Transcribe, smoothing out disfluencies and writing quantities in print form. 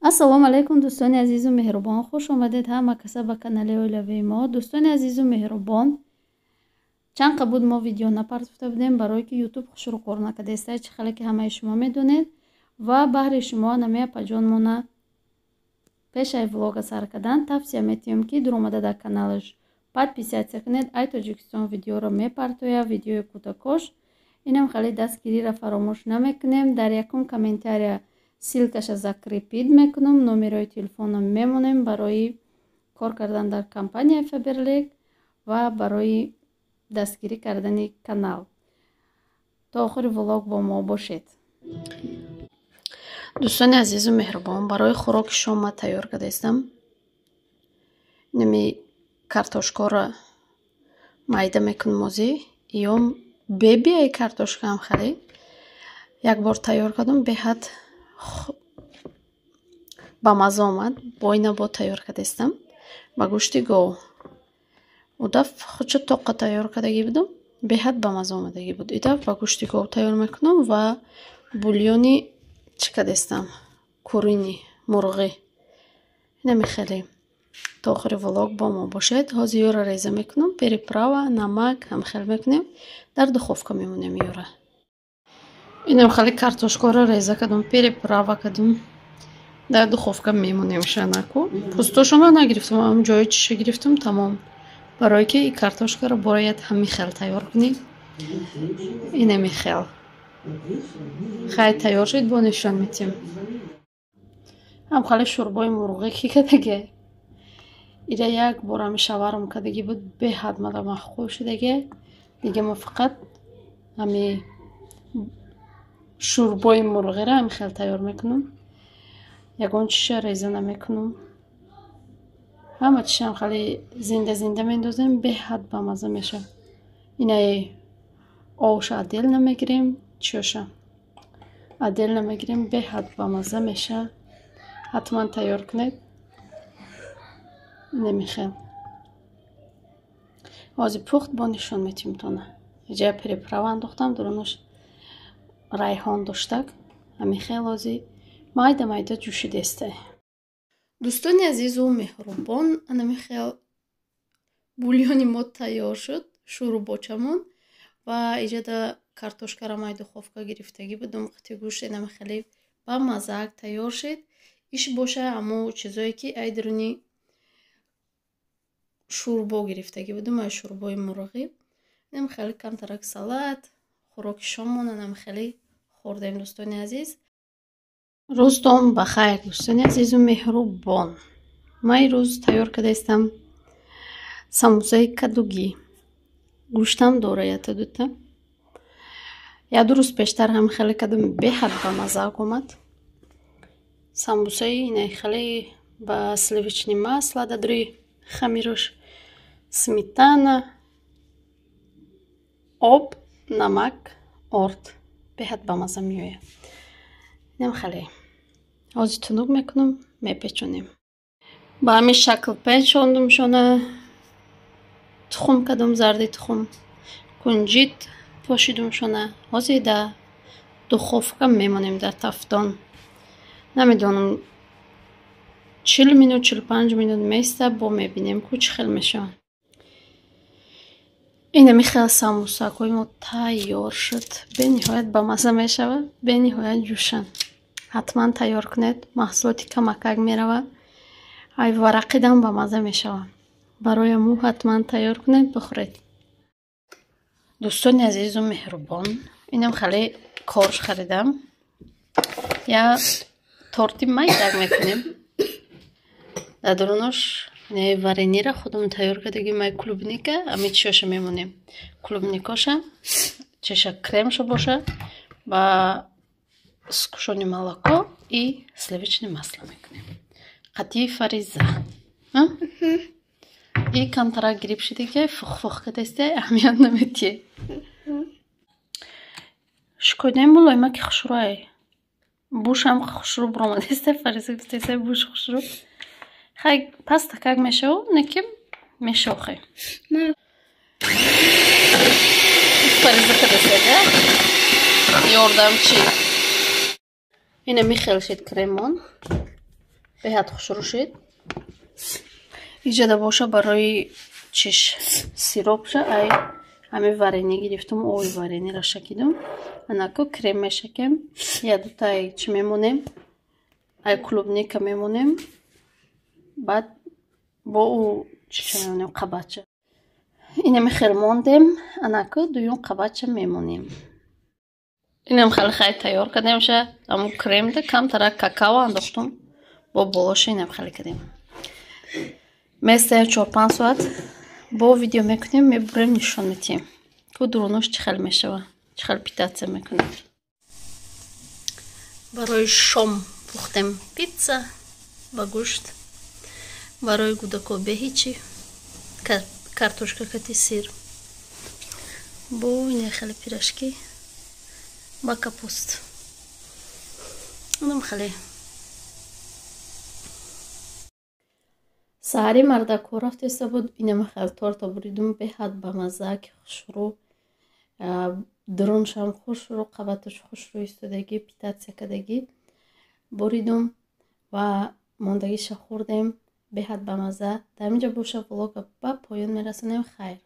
Ассалому алайкум, дӯстони азизу меҳрубон, хуш омадед ҳама каса ба канали оилавии мо. Дӯстони азизу меҳрубон, чанд қа буд мо видео напартофта будем, барое ки ютуб хушрӯ кор накардаиста, чӣ хеле ки ҳамаи шумо медонед. Ва баҳри шумо нами апаҷонмона пешаи влога сар кардан тавсия метиҳем, ки дуромада дар каналаш подписаться кунед. Ай Тоҷикистон видеоро мепартоя, видеои кӯтакош. Инам хеле дастгириро фаромӯш намекунем. Дар якум комментария ссылкаша закрепить мекунам, номерои телефонам мемонем барои кор кардан дар компанияи Фаберлик ва барои дастгирӣ кардани канал. То охири влог бо мо бошед. Дӯстони азизу меҳрубон, барои хӯроки шом ман тайёр кардаистам. Инами картошкаро майда мекунем озӣ. Ё бебиаи картошкаам хеле як бор тайёр кардам, беҳад ба мазза омад. Бо ина бо тайёр кардаистам ба гӯшти гов. Удаф худшо тоққа тайёр кардагӣ будам, беҳад ба мазза омадагӣ буд. Идаф ба гӯшти гов тайёр мекунам ва бульони чӣ кардастам, куриный, мурғӣ. Инами хеле то охири влог бо мо бошед. Ҳозир ёра реза мекунам, приправа, намак ҳам хел мекунем, дар духовка мемонем ёра. Инам хеле картошкаро реза кардам, приправа кардам, дар духовка мемонем шанаку. Пӯстошонро нагирифтам, ҳам ҷои чиша гирифтам, тамом. Барое ки и картошкаро бояд ҳами хел тайёр кунӣ. Инами хел. Хай, тайёр шуд, бо нишон метиҳем. Ҳам хеле шӯрбои мурғӣ ки кадаге. Ира як бор ҳами шаварм кардагӣ буд, беҳад мада маъқул шудаге. Дига мо фақат ҳами шӯрбои мурғиро ҳами хел тайёр мекунам. Ягон чиша реза намекунам. Ҳама чишам хеле зинда зинда мендозем, беҳад бамазза мешавад. Инаи овша отдельно мегирем, чиёша отдельно мегирем, беҳад бамазза мешавад. Ҳатман тайёр кунед. Инами хел. Ҳозир пухт, бо нишон метиҳем тона. Иҷа приправа андохтам, дурунаш райҳон доштак. Ҳами хел ҳозир майда майда ҷӯшидестай. Дӯстони азизу меҳрубон, анами хел бульони мо тайёр шуд, шӯрбочамон, ва иҷада картошкаро май духовка гирифтагӣ будам, қити гӯшт инами хеле ба маззаак тайёр шуд. Иш боша ҳамо чизое ки ай дуруни шӯрбо гирифтагӣ будам, ай шӯрбои мурғӣ. Инам хеле камтарак салат, хӯроки шоммон анам хеле хӯрдем, дӯстони азиз. Рӯзтон ба хайр, дӯстони азизу меҳрубон. Ман ирӯз тайёр кардаистам самбусаи кадугӣ. Гӯштам дора ята дута. Як ду рӯз пештар ҳам хеле кардам, беҳад ба маззаак омад. Самбусаи инаи хеле ба сливочный масло дадури хамирош, сметана, об, намак, орд. Беҳад ба мазза меояд. Инам хеле. Ҳозир тунук мекунам, мепечонем. Ба ҳамин шакл печондумшона, тухм кардам, зарди тухм, кунҷит пошидумшона. Ҳозир дар духовка мемонем, дар тафтон. Намедонам, 40 минут, 45 минут меиста, бо мебинем ку чӣ хел мешавад. Инами хел самбусакҳои мо тайёр шуд. Бениҳоят бамазза мешавад, бениҳоят ҷӯшан. Ҳатман тайёр кунед, маҳсулоти камакак меравад. Ай варақидам бамазза мешавад. Барои мо ҳатман тайёр кунед, бихӯред. Дӯстони азизу меҳрубон, инам хеле корж харидам. Я торти майдак мекунем. Дар дурунаш вареньера худам тайёр кардагӣ, май клубника, ами чиёша мемонем. Клубникоша, чеша кремша боша, ба сгущённое молоко и сливочное масло мекунем. Қатии Фариза. И камтарак грипп шидига, фух-фух кардасте, аҳамият наметиҳе. Шикодаем мулоима ки хушрӯай. Бушам хушрӯ буромадеста, Фариза гуфтеста, буш хушрӯ. Хай, паста как мешавад, не ки мешохе. Фариза кардастега. Ёрдамчи. Ина михел шид кремон. Беҳад хушрӯ шид. Иҷада боша, барои чиш сиропша ай ҳами варенье гирифтум, оби вареньера шакидум. Анако крем мешакем, ядутай чӣ мемонем, ай клубника мемонем, баъд бо ӯ чиша мемонем, қабатча. Инами хел мондем, анако дуюм қабатча мемонем. Инам хеле хай тайёр кардемша. Аму кремда камтарак какао андохтум, бо болоша инам хеле кардем. Места 4-5 соат, бо видео мекунем, мебурем, нишон метиҳем, ку дурунош чӣ хел мешава, чӣ хел питаться мекунад. Барои шом пухтем питса ба гӯшт, барои кӯдако беҳичи, картошка кати сыр, бо ина хеле пирожки ба капуст. Онам хеле. Саҳари мардакҳо рафтеста буд, инама хел торта буридум, беҳад бамазза, ки хушрӯ, дуруншам хушрӯ, қабаташ хушрӯ истодагӣ, питаться кардагӣ. Буридум ва мондагиша хӯрдем, беҳад бамазза. Дар инҷа боша, влога ба поён мерасонем. Хайр.